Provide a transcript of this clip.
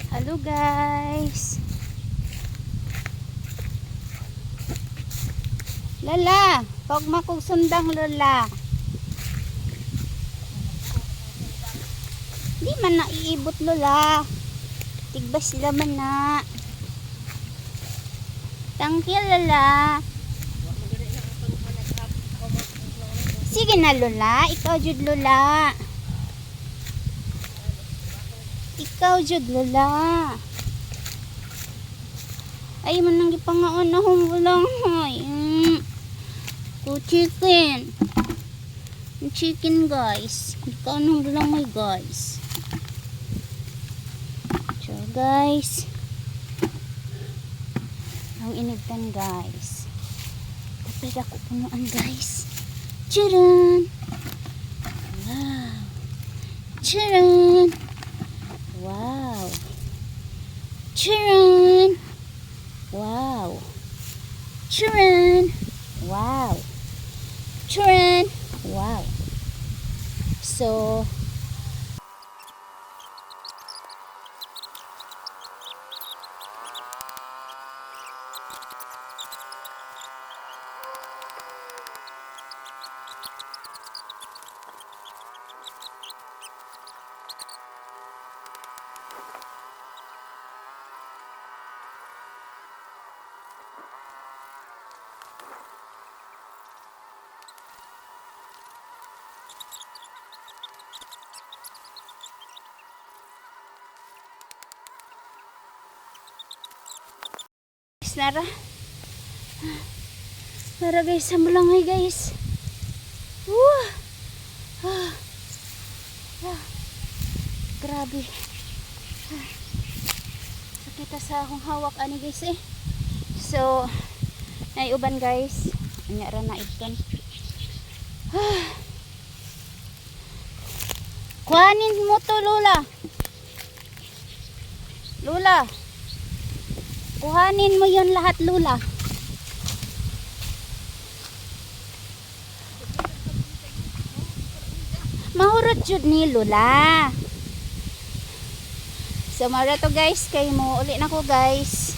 Hello, guys. Lala, pag makog sundang, Lola. Di man naiibot, Lola. Tigbas sila man na. Thank you, Lola. Sige na, Lola. Ikaw jud, Lola. Ikaw jud, Lola. Ay, man nang gipangaon na walang hay. Ko chicken. Yung chicken, guys. Ikaw nang may, guys. So, guys. Ang inigtan, guys. Tapos ako punuan, guys. Charan! Wow! Charan! Wow! Charan! Wow! Charan! Wow! Charan! Wow! So, nara. Nara, guys, sa mulangay, guys. Woo! Ah. Ah. Grabe. Ah. Sakita sa akong hawak ani, guys, eh. So, ay uban, guys. Anya ra na iton. Ah. Kuhanin mo to, Lola. Lola. Kuhanin mo yon lahat, Lola. Mahurot jud ni Lola. So, mara to, guys. Kay mo uli na ko, guys.